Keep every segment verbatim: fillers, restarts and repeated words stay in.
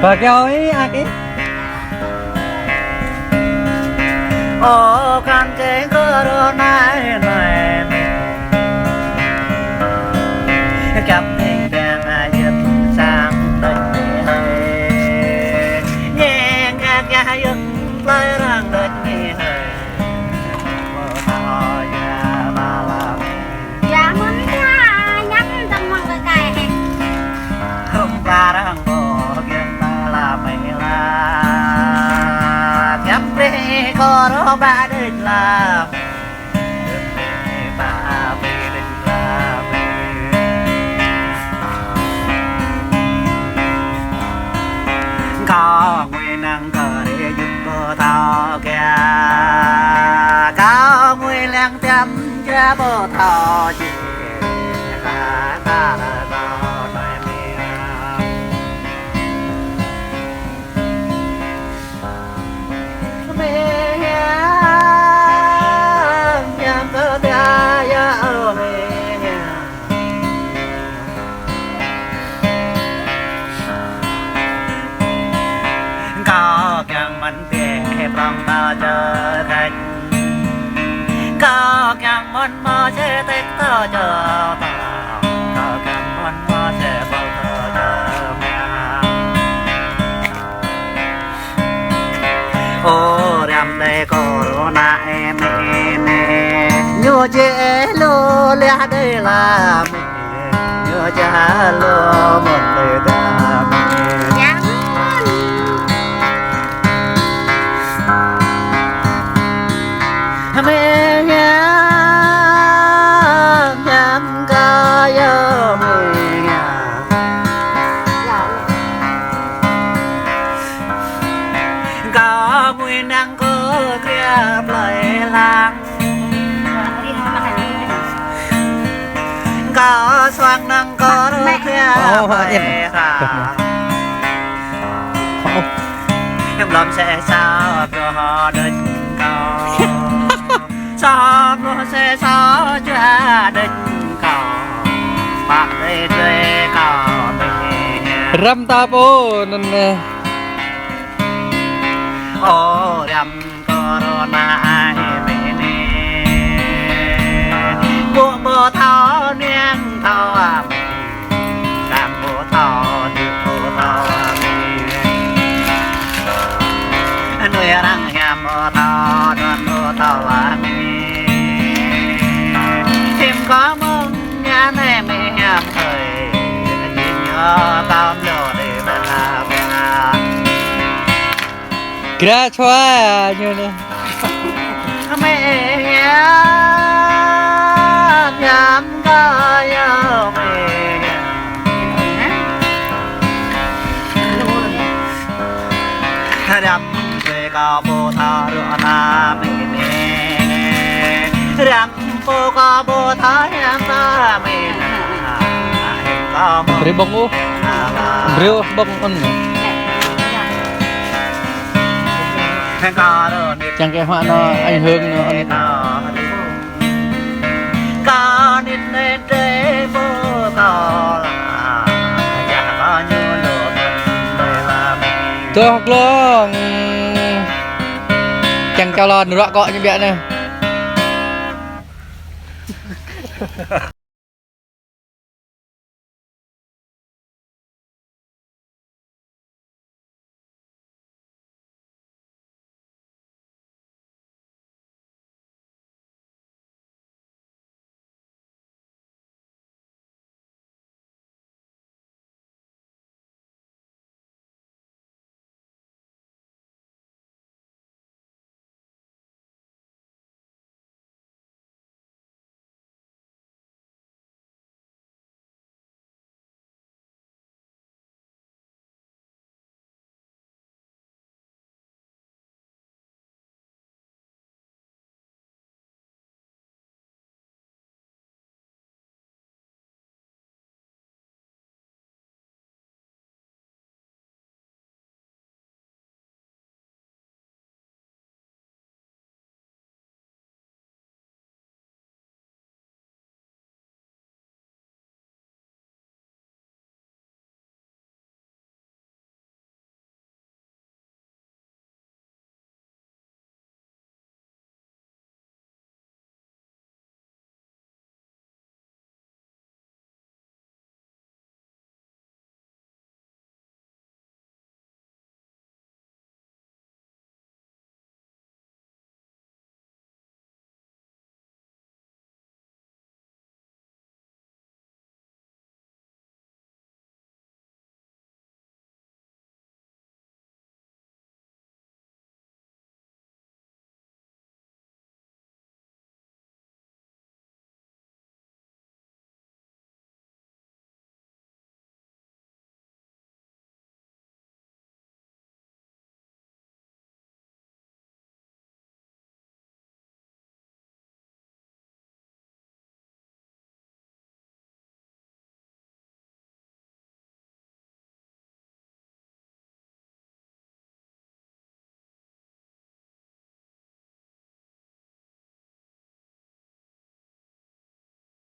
Ba kiao ih, ăt ih. Ơ, kăn čê kơ rơnai nai mi. Kăp ning beng ayăt sang đôč mi hơi. Ñeng kăk yah yơk plơi rang đôč mi hơi. Ơ, ya ba la mi. Yă mơ̆n yă, ñăm tơmăng kơ kai hĕ. Hơ̆m pla rang ƀôh giăm ba la mê la. Giăm brơi kơ rơ̆ ba đĕč la. Giăm brơi ba bê đĕč la. Kâo ngui năng kơ rơ̆ yŭt ƀu thâo kia. Kâo ngui lăng tiăm Jia ƀu thâo jih, ta ta la thâo nai mia. Mia, mia kơ tia ya ơ mia. Kâo kiăng mơ̆n pĕ prong ta čơ kăč. Kâo kiăng mơ̆n mơ̆ sĕ tĕk ta čơ ta. Kâo kiăng mơ̆n mơ̆ sĕ ƀơ̆l ta čơ mia. Ơ, răm đe kơ rơ̆ nai mê nê. Ñu jĕ lu liah đe la mê. Ñu jĕ lu mơ̆n đe la mê. Yang mơ̆n. Mê yang, yang kơ yơ mê yang. Kâo ngui năng kơ kria plơi lăng. Kâo suang năng kơ kria plơi lăng. Em lom sĕ sa kơ hŏ đĕč kâo. Sa mlô sĕ sa jua đĕč kâo. Pă đĕ đĕ kâo mê. Răm ta pô năn nê. Ơ, răm kơ rơ̆ nai mê nê. Ƀu ƀu thâo niăng thâo mê. Răm ƀu thâo dư ƀu thâo mê. Nuih arăng hiam ƀu thâo đuăn ƀu thâo mê. Hiam kơ mơ̆ng ña nê mê hiam hơi. Jing yơ kâo mlô đe ba la ba. Gra chua ñu nê. Mê hiam, hiam kơ yơ mê hiam. Răm sĕ kâo ƀu thâo rơ̆ na mê nê. Răm Brơi ƀơ̆ng ôh. Brơi ƀơ̆ng ôn. Čang kơ hua nô, anh Hương nô, anh. Tơh glông. Čang kơ lŏn ruă kơ ñu biă nê.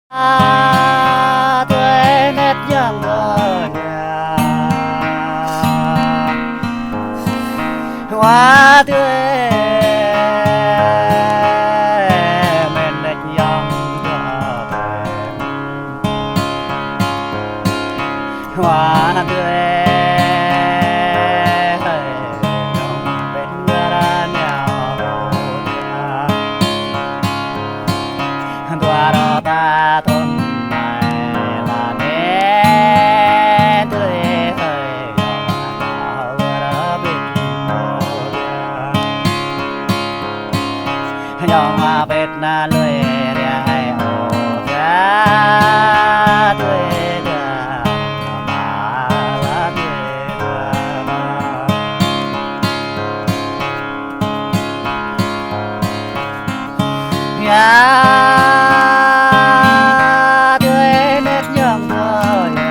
Adai met yang dơ ya. Wa adai met yang dơ. Wa adai hei dong pet ngara nyao ya. Dua rô ta thun mai la ne adai hei yong ta wơ rơ bit mo ya. Yong ma pet na lui ria hai o ya. Tui ya ma la tui ya ma. Ya tui met yong tui ya.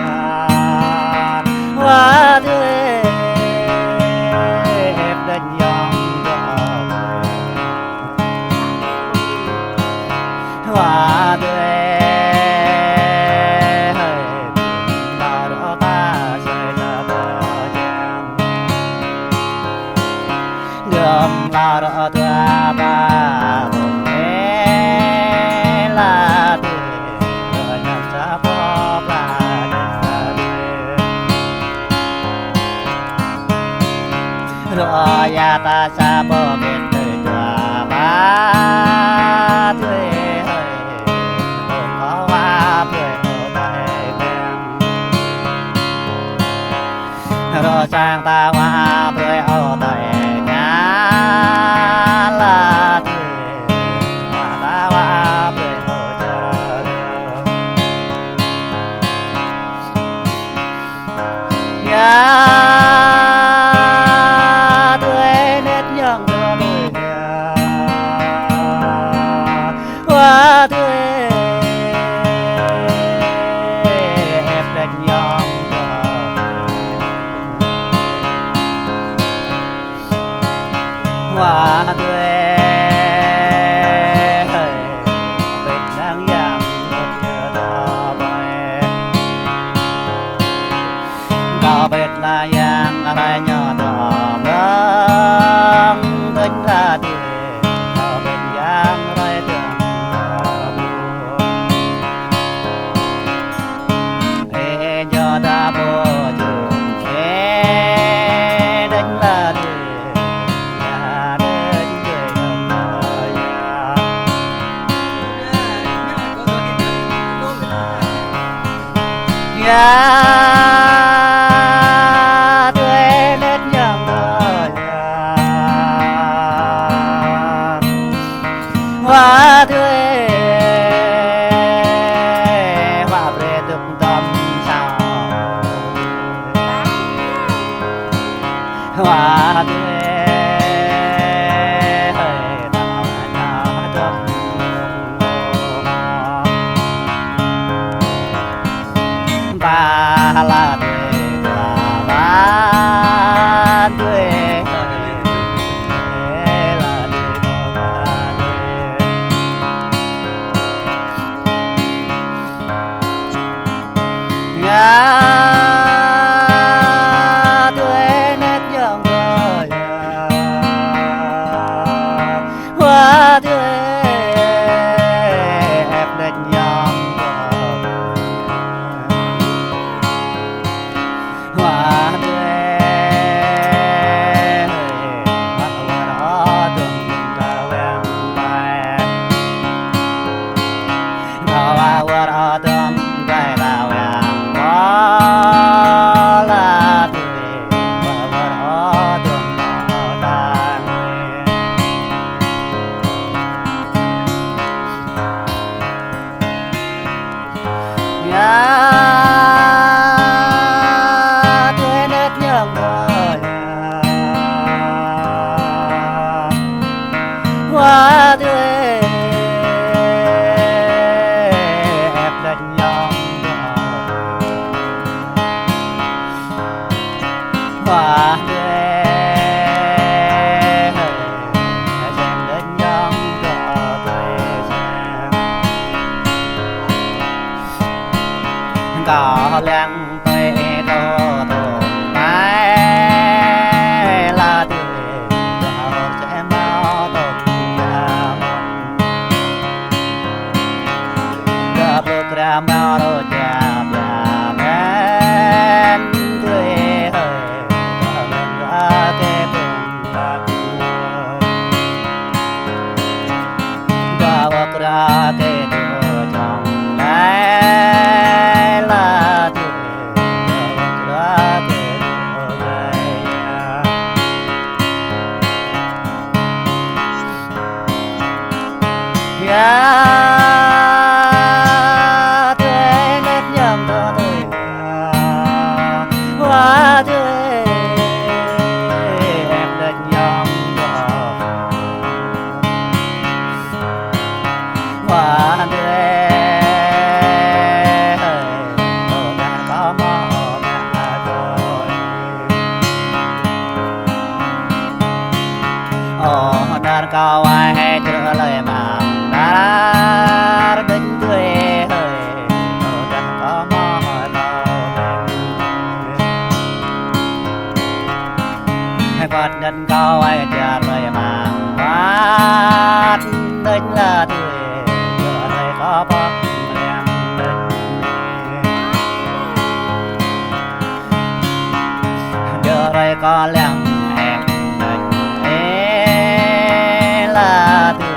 Wa tui ep đet yong tui. Wa adai hei dong ta rơ ta sai ta ta jang. Dong ta rơ ta ta dong ne la tui. Dong yang sa pô pla dong ta tui. Rô ya ta sa pô pet tui tua ba tui hei. Tôm kâo wa brơi ơ tai peng. Rô sang ta wa brơi ơ tai ña la tui. Wa ta wa brơi ơ čar. Ya tui net yang tui ya. Wa tui ep đet yang tui. Wa tui hei pet nang yang mut ya ta bai. Kâo pet na yang rai ñu tơ mơ̆ng tơñ ta tui. Kâo pet yang rai tơñ ta bai. Ê ñu ta pô jung ê đañ la tui. Ya đañ tui nơm mơ ya. Ya tui net yang mơ ya. Wa tui wa brơi tŭk dăm sao. Wa tui hei ta ta dăm. Ba la tui ta ba tui la tui ba tui. Ya tui net yang tui ya. Wa tui ep đet yang tui. Wa tui wa wa rô tơm ta wang bai. Wa wa rô tơm bai ta wang bai la tui. Wa wa rô tơm ta ta Ya tui net yang tui ya. Wa tui ep đet yang tui. Wa tui hei sem đet yang tui sem. Kâo lăng tui tơ tơ tai la tui, kâo čem mâo tơ kâo. Kâo pơkra mâo rơča pia men tui hơi, kâo lăng rơke pơng kâo. Ba wak ra ke tu čang lai la tu, ba wak ra ke tu lai ya. Ya, tu net ñam tu tu ya. Wa tu em net ñam tu. Kâo wai čar rai măng wăt đĕch la tui, djơ̆ rai kâo pŏk leng đĕch. Djơ̆ rai kâo leng eng đĕch, ê la tui,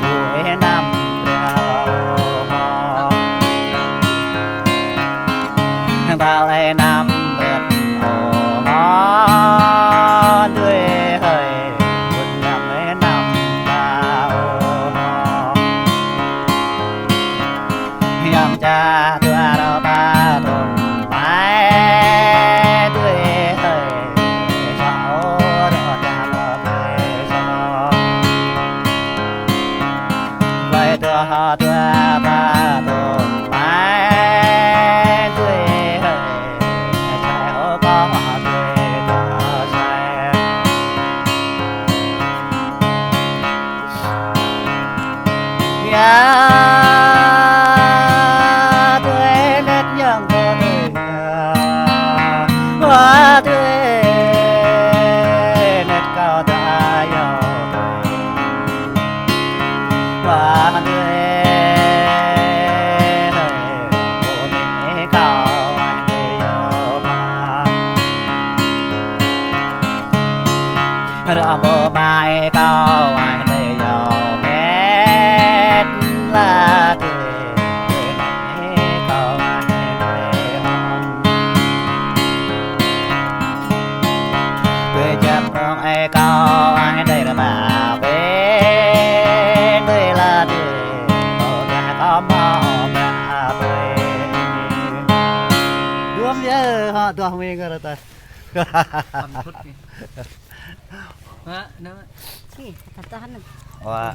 ƀu ê năm reo mơ̆. Ba lĕ năm rĕt ôh mơ̆, tui hơi, ƀut năm lĕ năm ba ôh mơ̆. Yăm ča dua rô ba tôm mai, tui hơi, sa ôh rô ba tôm mai sa. Bai dua ha dua ba dua mai, dui hai, sai ôh kâo ma dui kâo sai. Ya, dui net ñang kâo dui ya, wa dui net kâo dui ya. Ê kâo ai đơi rơma bê, đơi la đê, kâo gah kâo mâo mă bê. Duăm yơ, hă, duah mê ngơ rơ tơ. Ăn phŭt kơ. Hă, nơ. Ih, tơ tơ hăn. Wa.